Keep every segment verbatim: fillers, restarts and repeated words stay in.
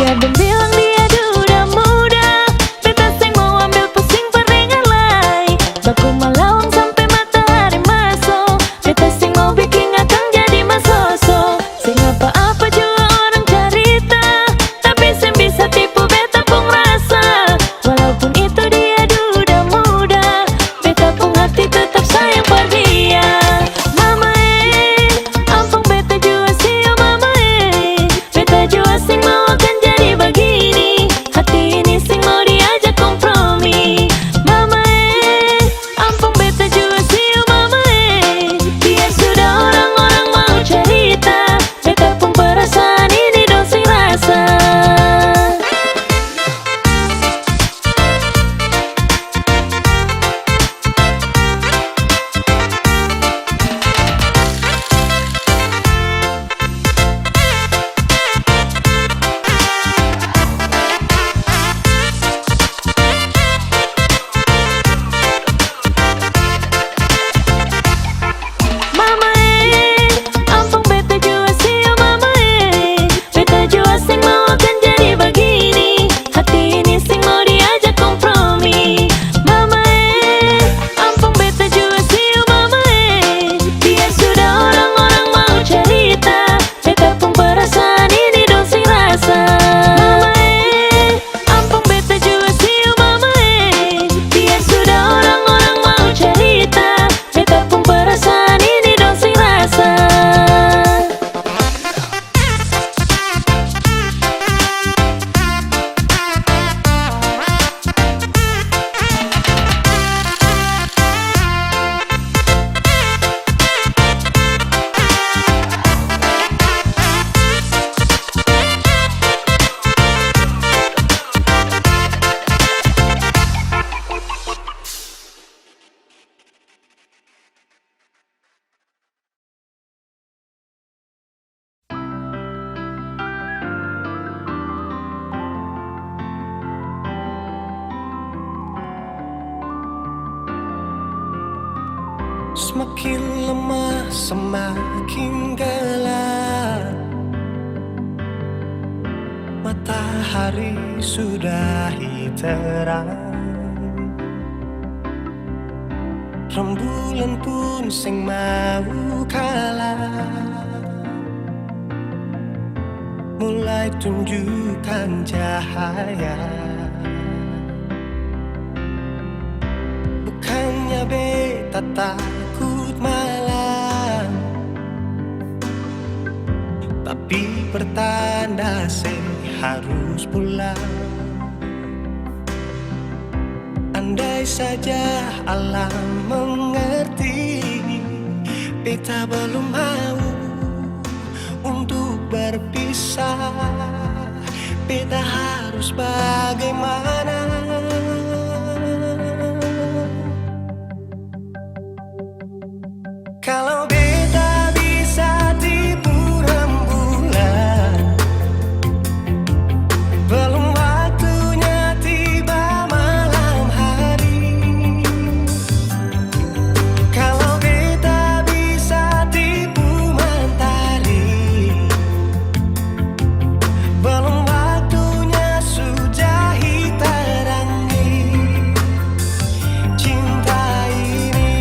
Dong bilang dia duda muda, beta seng mau ambil pusing par dengar lai. Baku malawang sampe matahari maso, beta seng mau biking akang jadi masoso. Seng apa-apa jua orang carita, tapi seng bisa tipu beta pung rasa. Walaupun itu dia duda muda, beta pung hati tetap sayang par dia. Mama e, ampung beta jua sio mama e. Beta jua seng mau akan jadi bagini. Hati ini seng mau diajak kompromi. Mama e, ampung beta jua sio mama e. Biar sudah orang-orang mau carita, beta pung perasaan ini dong seng rasa. Mama e, ampung beta jua sio mama e. Beta jua seng mau akan jadi bagini. Hati ini seng mau diajak kompromi. Mama e, ampung beta jua sio mama e. Biar sudah orang-orang mau carita, beta pung perasaan ini dong seng rasa. Mama e, ampung beta jua sio mama e. Biar sudah orang-orang mau carita, beta pung perasaan ini dong seng rasa. Semakin lemah, semakin gelap. Matahari sudahi terang. Rembulan pun seng mau kalah, mulai tunjukkan cahaya. Bukannya beta takut malam, tapi pertanda se harus pulang. Andai saja alam mengerti, beta belum mau untuk berpisah, beta harus bagaimana? Kalau beta bisa tipu rembulan, belum waktunya tiba malam hari. Kalau beta bisa tipu mentari, belum waktunya sudahi tarangi cinta ini.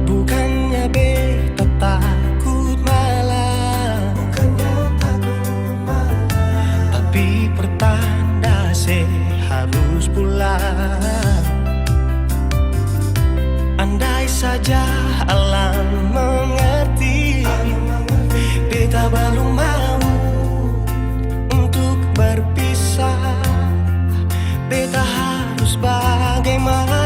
Bukannya beta takut malam, bukannya takut malam, tapi pertanda se harus pulang. Andai saja alam mengerti, beta balum mau untuk berpisah. Beta harus bagaimana?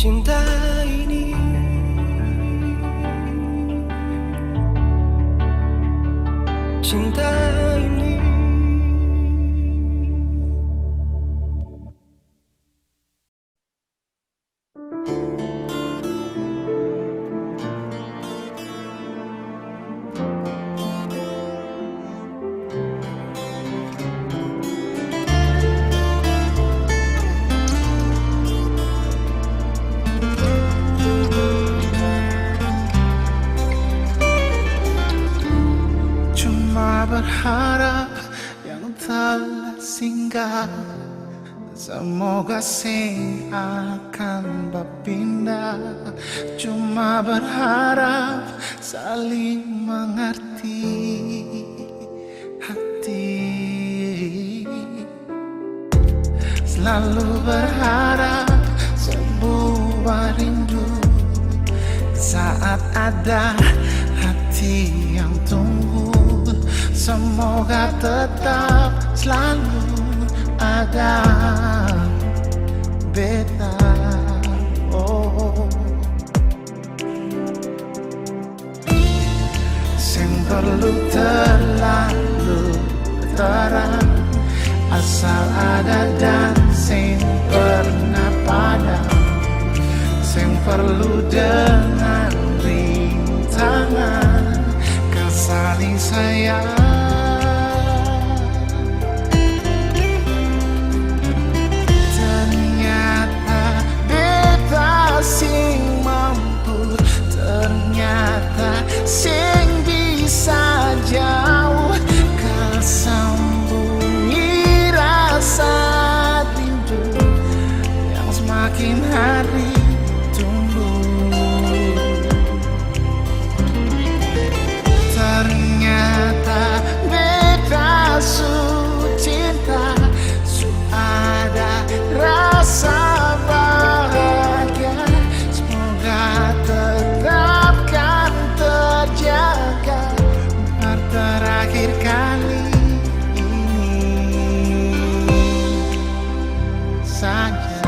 Cinta ini, cinta ini. Cuma berharap yang telah singgah, semoga seng akan bapindah. Cuma berharap saling mengerti hati. Selalu berharap sebuah rindu. Saat ada hati yang tunggu, semoga tetap selalu ada beta. Oh. Seng perlu terlalu terang, asal ada dan seng pernah padam. Seng perlu dengan rintangan, ka saling sayang. Ternyata beta seng mampu, ternyata seng bisa jauh, ka sambunyi rasa rindu yang semakin hari tumbuh. Ternyata beta su cinta, su ada rasa bahagia. Semoga tetap kan terjaga, per terakhir kali ini saja.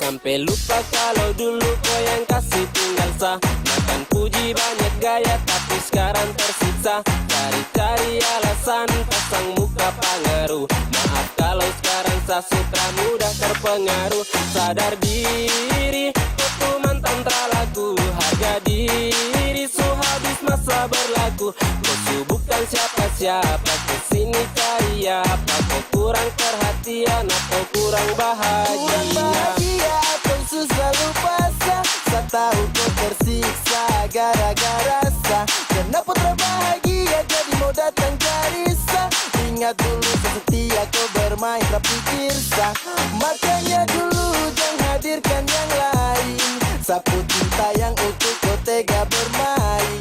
Sampe lupa kalo dulu ko yang kasi tinggal sa. Makan puji banyak gaya, tapi skarang tersiksa. Cari-cari alasan, pasang muka pangaruh. Maaf kalo skarang sa suka mudah terpengaruh. Sadar diri, ko tu mantan tra laku. Harga diri su habis masa berlaku. Ko su bukan siapa-siapa, kesini cari apa? Ko kurang perhatian atau kurang bahagia? Kurang bahagia atau su slalu paksa? Sa tau ko tersiksa gara-gara sa. Kenapa tra bahagia jadi mo datang cari sa? Ingat dulu sa setia ko bermain tra pikir sa. Makanya dulu jang hadirkan yang lain. Sa pu cinta yang utuh ko tega bermain.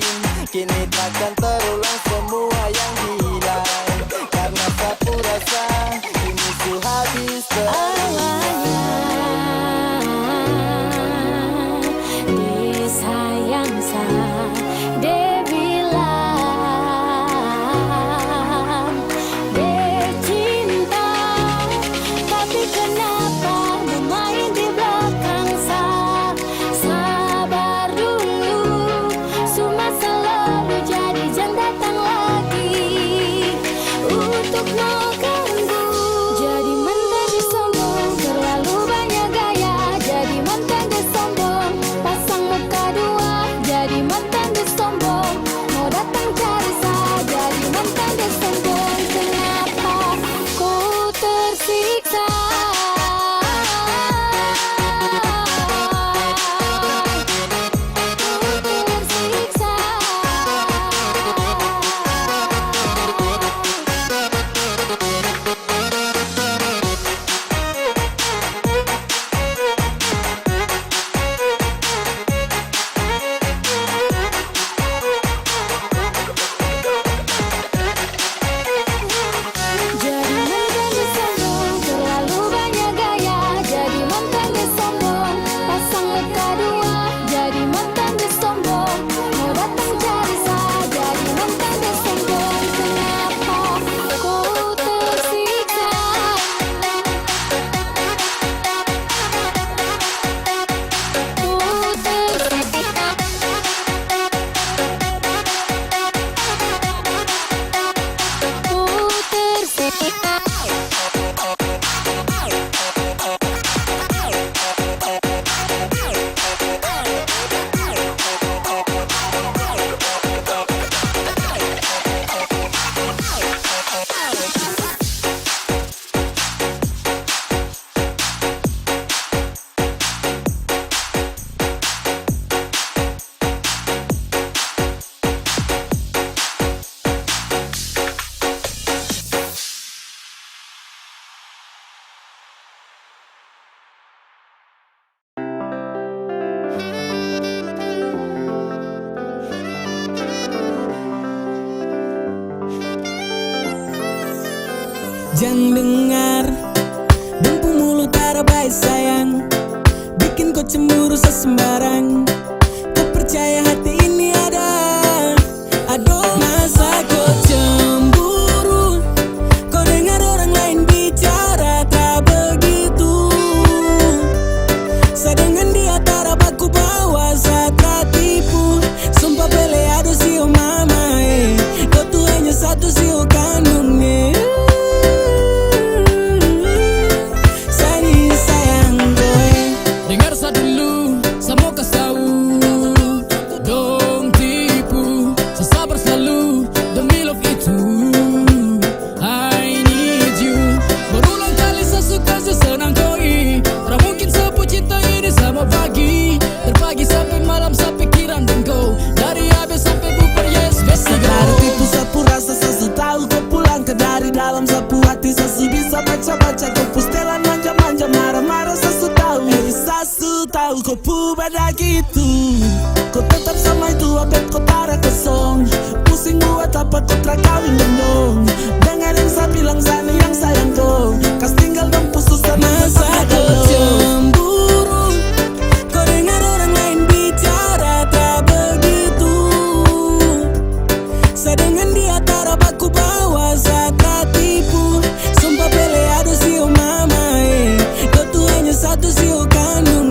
Kini takkan terulang semua yang hilang. Karna sa pu rasa kini su habis terulang. Disayang sa, de bilang, de cinta, tapi kenapa mo main di blakang sa? Sabar dulu, su masa lalu, jadi jang datang lagi. Untuk mo ganggu. Jadi mantan di sombong, terlalu banyak gaya. Jadi mantan di sombong, pasang muka dua. Jadi mantan di sombong, mo datang cari sa. Jadi mantan di sombong, kenapa ku tersiksa? Jadi mantan di sombong, terlalu banyak gaya. Jadi mantan di sombong, pasang muka dua. Jadi mantan di sombong, mo datang cari sa. Jadi mantan di sombong, kenapa ku tersiksa? Jang dengar dong pung mulut tara bae sayang, bikin ko cemburu sasembarang. Ko percaya hati ini ada? Aduh, masa ko cemburu? Ko dengar orang lain bicara tak begitu. Sa dengan dia tara baku bawa, sa tra tipu. Sumpah pele ado sio mama, eh. Ko tu hanya satu sio kandung, eh. Sa ni sayang ko, eh. Dengar sa dulu, sa mo kas tau. Dong tipu, sa sabar slalu demi love itu. I need you. Berulang kali sa su kasi senang koi. Tra mungkin sa pu cinta ini sa mo bagi. Dari pagi sampe malam sa pikiran deng kau. Dari A B sampe Bupar, yes, best. Sa tara tipu, sa pu rasa sa su tau. Ko pulang ka dari dalam sa pu hati, sa su bisa baca-baca. Ko pu setelan manja-manja, mara-mara sa su tau. Eh, sa su tau ko pu badak itu. Ko tetap sama itu, abet ko tara kosong. Pusing buat apa ko tra kawin deng dong. Dengar yang sa bilang, sa ni yang sayang ko. Kas tinggal dong pu susah. Masa ko cemburu? Ko dengar orang lain bicara tak begitu. Sa dengan dia tara baku bawa, sa tra tipu. Sumpah pele ado sio mama, eh. Ko tu hanya satu sio kandung.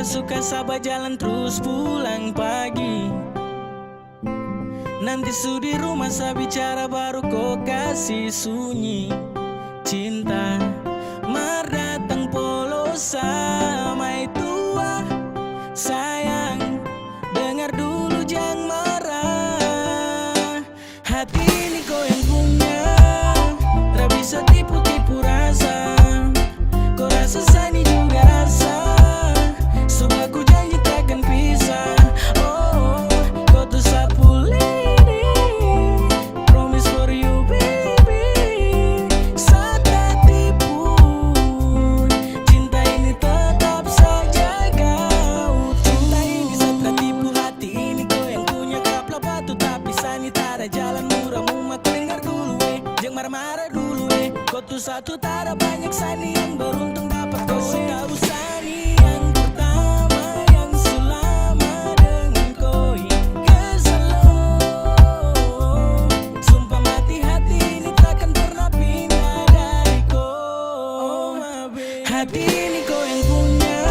Suka sa bajalan trus pulang pagi. Nanti su di rumah sa bicara baru ko kasi sunyi. Cinta mar datang polo sa maitua. Sayang, dengar dulu jang marah. Hati ini ko yang punya, tra bisa tipu-tipu rasa. Ko rasa sani juga rasa, su baku janji takkan pisah. Oh, ko tu sapu lidi, promise for you baby, sa tatipu. Cinta ini tetap sa jaga utuh. Cinta ini sa tatipu, hati ini ko yang punya, kapla batu tapi sani tara jalan mura muma. Dengar dulu eh, jang mara-mara dulu eh. Ko tu satu tara banyak sani yang beruntung dapat. Ko su tau sani yang pertama yang su lama dengan ko ini kesal lo. Sumpah mati hati ini takkan pernah pindah dari ko. Oh, my baby. Hati ini ko yang punya,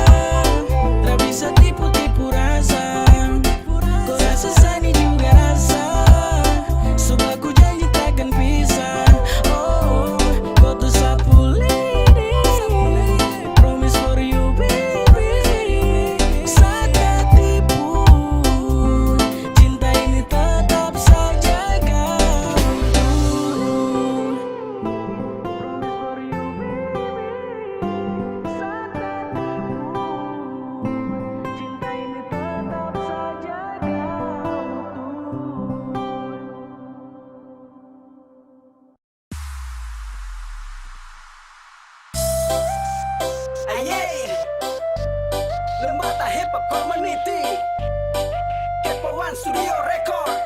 tra bisa tipu-tipu rasa. Ko rasa sani juga rasa, su baku janji takkan pisah. Oh, ko tu sapu lidi, promise for you baby, sa tatipu. Cinta ini tetap sa jaga. Aye, Lembata Hip Hop Community, Kepo One Studio Record.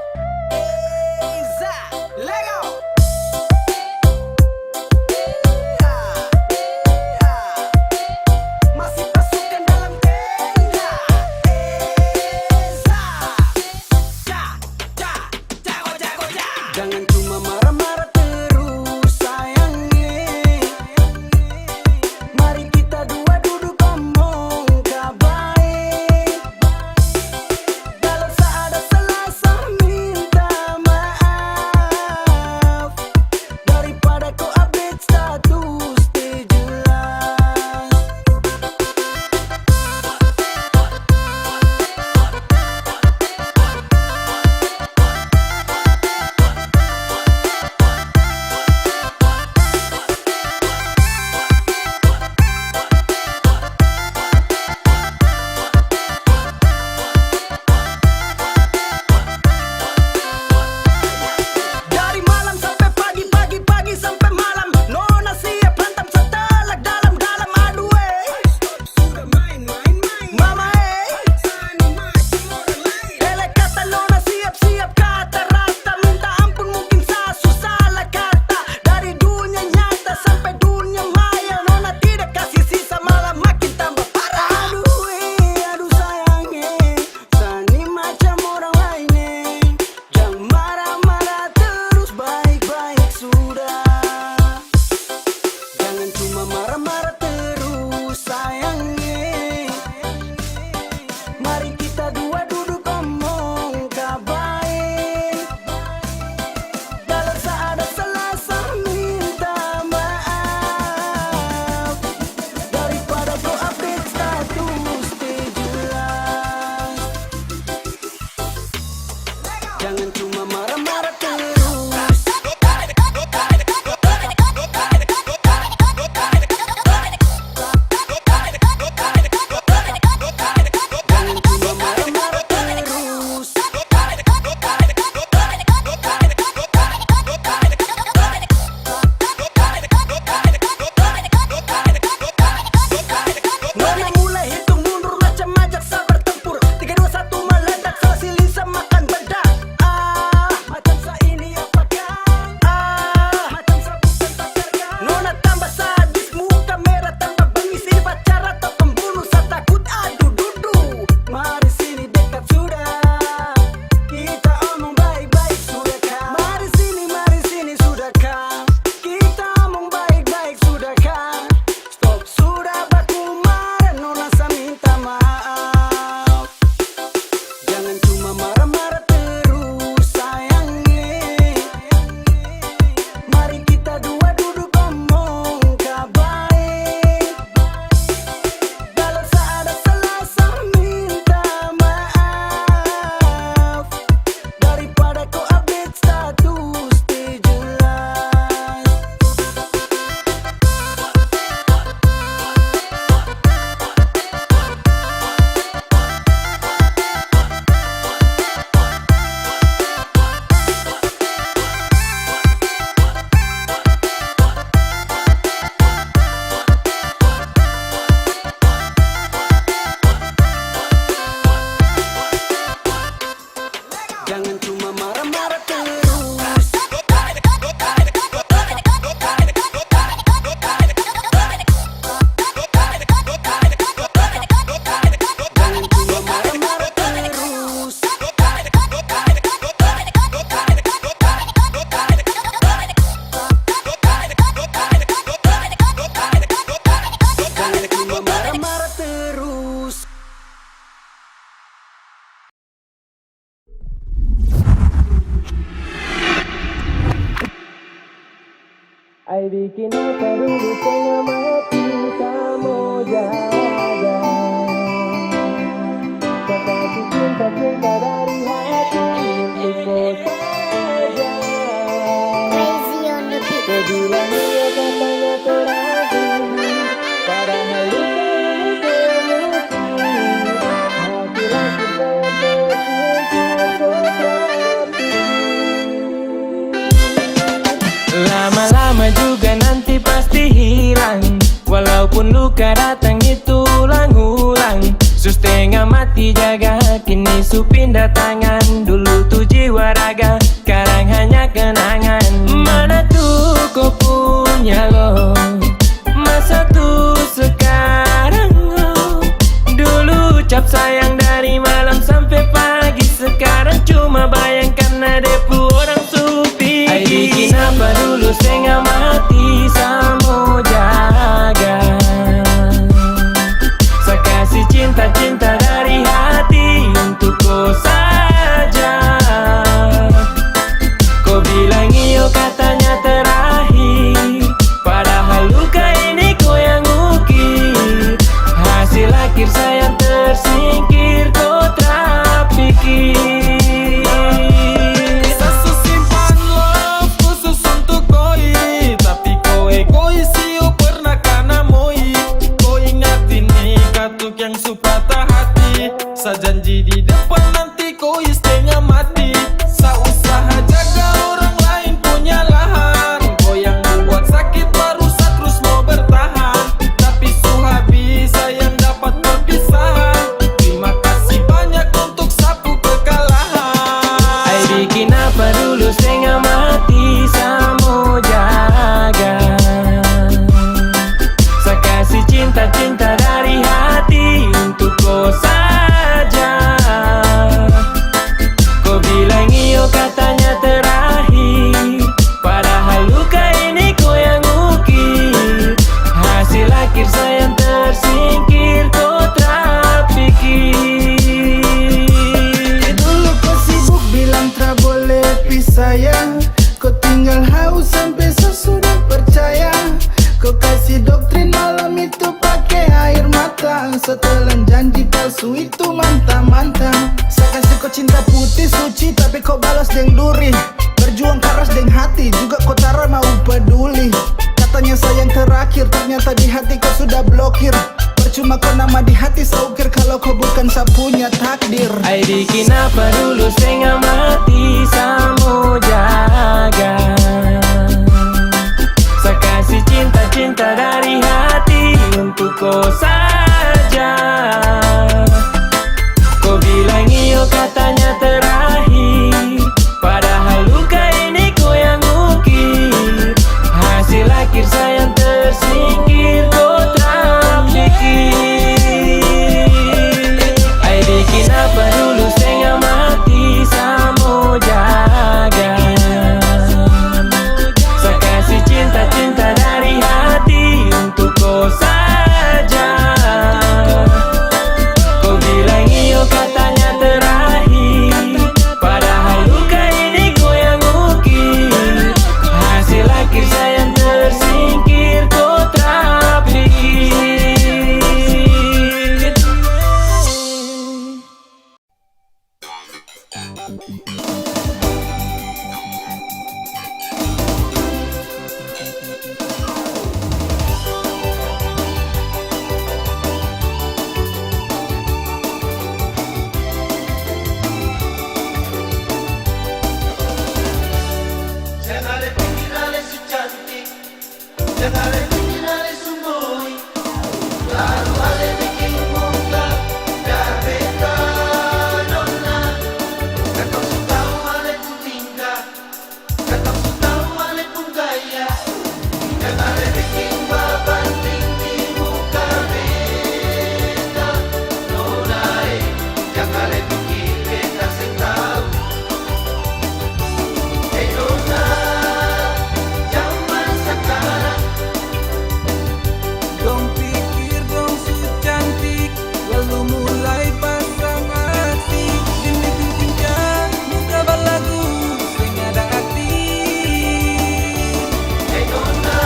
Eza, lego. Masih pasukan dalam tenda. Eza. Ja, ja, jago, jago, ja. Jangan cuma marah-marah terus, sayang, eh. Mari kita dua duduk omong ka bae. Kalo sa ada salah, sa Ai biking apa dulu, stenga mati, samo jaga. Sa kasi cinta-cinta dari hati untuk ko saja. Crazy on the beat. Ko bilang iya katanya terakhir, padahal luka ini ko yang mungkin. Hati laki saya terpikir, ko terpikir. Lama-lama juga nanti pasti hilang. Walaupun luka datang itu ulang-ulang, su stenga mati jaga, kini su pinda tangan. Dulu tu jiwa raga, skarang hanya kenangan. Mana tu ko punya lo? Masa tu sekarang, oh. Dulu ucap sayang dari malam sampe pagi, sekarang cuma bayang karna de pu orang su pigi. Ai biking apa dulu stenga mati, samo jaga. Sa kasi cinta-cinta dari hati untuk ko saja. Ko bilang iyo katanya terakhir, padahal luka ini ko yang ukir. Hasil akhir sayang tersingkir, ko tra pikir. Sa su simpan love khusus untuk koi, tapi ko egois, iyo pernah kana moi. Ko ingat ini katu yang su patah hati, sa janji di depan nanti koi stenga mati, sa usaha jaga orang lain punya lahan. Ko yang buat sakit baru sa trus mo bertahan, tapi su habis sayang dapat perpisahan. Terima kasih banyak untuk sa pu kekalahan. Ai biking apa dulu stenga mati, samo jaga. Sa kasi cinta-cinta dari hati untuk ko saja. Ko bilang iyo katanya terakhir, padahal luka ini ko yang ukir. Hasil akhir sayang tersingkir, ko tra pikir. Dulu ko sibuk bilang tra boleh pi sayang, ko tinggal haus sampe sa sudah percaya. Ko kasi doktrin malam itu pake air mata, sa telan janji palsu itu manta-manta. Sa kasi ko cinta putih suci, tapi ko balas deng duri. Berjuang karas deng hati, juga ko tara mau peduli. Katanya sayang terakhir, ternyata di hati ko sudah blokir. Percuma ko nama di hati, sa ukir kalo ko bukan sa punya takdir. Ai biking apa dulu stenga mati, samo jaga. Sa kasi cinta-cinta dari hati untuk ko saja. Ko bilang iyo katanya terakhir, padahal luka ini ko yang ukir. Hasil akhir sayang tersingkir, ko tra pikir. Ai biking apa dulu stenga mati, samo jaga. Sa kasi cinta-cinta dari hati untuk ko saja. Ko bilang iyo katanya terakhir, padahal luka ini ko yang ukir. Hasil akhir sayang tersingkir, ko tra pikir. Jang ale pikir ale su cantik, jang ale pikir ale su moi. Lalu ale biking muka, dah beta nona. Katong su tau ale pung tingkah, katong su tau ale pung gaya. Jang ale biking babanding di muka beta, nona e. Jang ale pikir beta seng tau. Hei nona, jaman sakarang. Dong pikir dong su cantik, lalu mulai pasang aksi. Demi biking muka balagu, seng ada arti. Hei nona,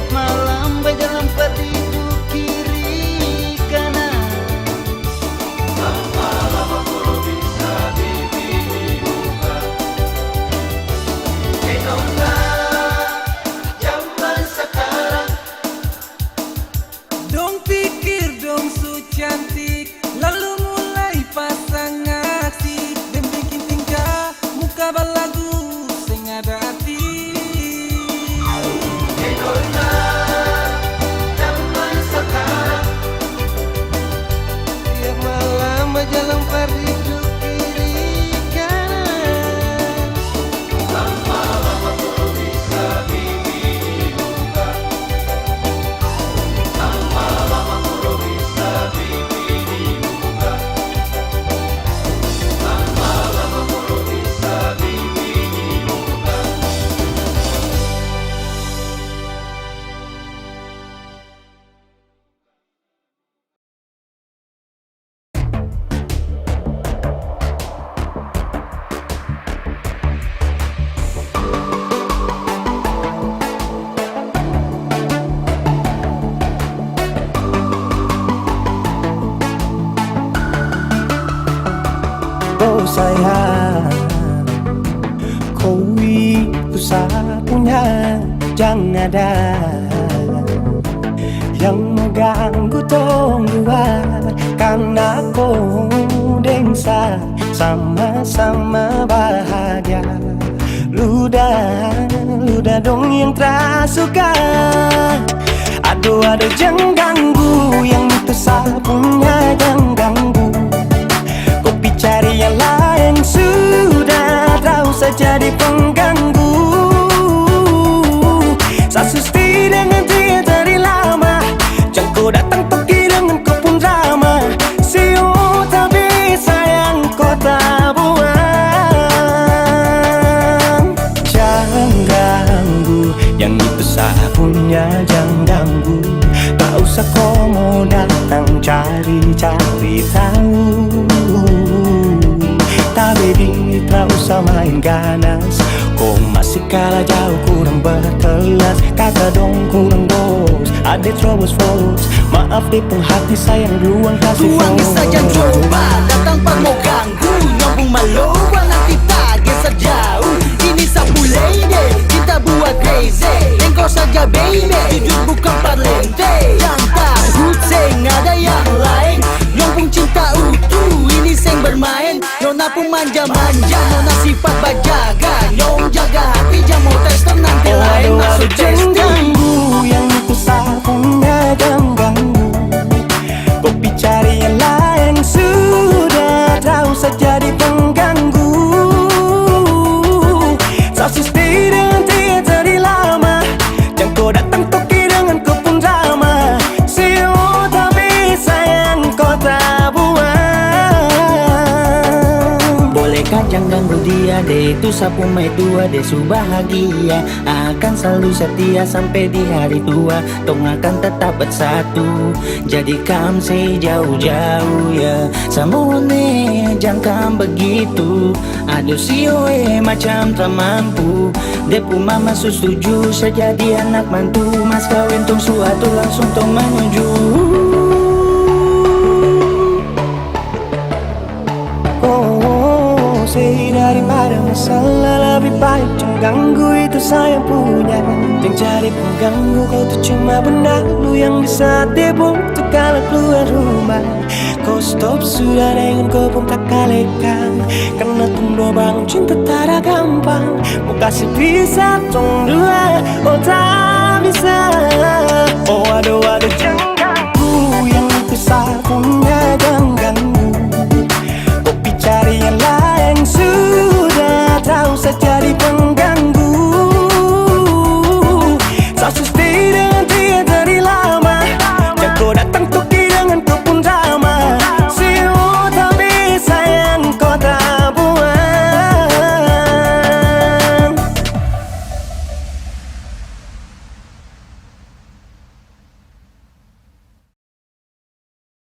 Malam bajalang par di kiri kanan. Lama-lama kalo bisa bibi di muka. Hei nona, jaman sakarang. Dong pikir dong su cantik, lalu mulai pasang aksi. Deng biking tingkah muka balagu seng ada arti. Tiap malam bajalang par di kiri kanan. Oh sayang, ko itu sa punya, jang ada yang mo ganggu tong dua, karna ko deng sa sama-sama bahagia. Luda, luda dong yang tra suka. Ado, ado, jang ganggu, yang itu sa punya, jang ganggu. Ko pi cari yang laeng sudah, tra usah jadi pengganggu. Sa susti dengan dia dari lama. Jang ko datang toki dengan ko pung drama. Sio tabisa yang ko tabuang. Jang ganggu, yang itu sa punya, jang ganggu. Tak usah ko mo datang cari-cari tahu. Tabedi, tra usah main ganas. Ko masih kala jauh, kurang berkelas. Kata dong kurang dos, ade terobos-robos. Maaf, de pung hati sayang duluan kasi. Tuang saja coba datang par mo ganggu. Nyambung maloba nanti ta geser jauh. Ini sa pung lady, cinta buat crazy. Engkau saja baby, jujur bukan parlente. Jang takut, seng ada yang lain. Nyong pung cinta utuh, ini seng bermain. Nona pung manja-manja, nona sifat bajaga. Nyong jaga hati, jang mo tes nanti lain masuk testing. Ganggu, yang itu sa punya, jang ganggu. Ko pi cari yang laeng sudah, tra usah jadi pengganggu. Sa susti dengan dia dari lama. Jang ko datang toki dengan ko pung drama. Sio tabisa yang ko tabuang. Boleh ka jang ganggu dia, de itu sa pung maitua, de su bahagia. Akan selalu setia sampe di hari tua. Tong akan tetap bersatu. Jadi kam sei jauh-jauh ya, samone jang kam begitu. Aduh sio e macam tra mampu. De pu mama su setuju sa jadi anak mantu. Mas kaweng tong su atur langsung tong menuju. Oh, sei daripada masalah, lebih baik jang ganggu itu sa yang punya. Jang cari pengganggu, kau tu cuma benalu yang bisa tebong tu kalo keluar rumah. Ko stop sudah dengan ko pung takalekang, karna tong dua bangun cinta tada gampang. Mo kasi pisah tong dua, oh tak.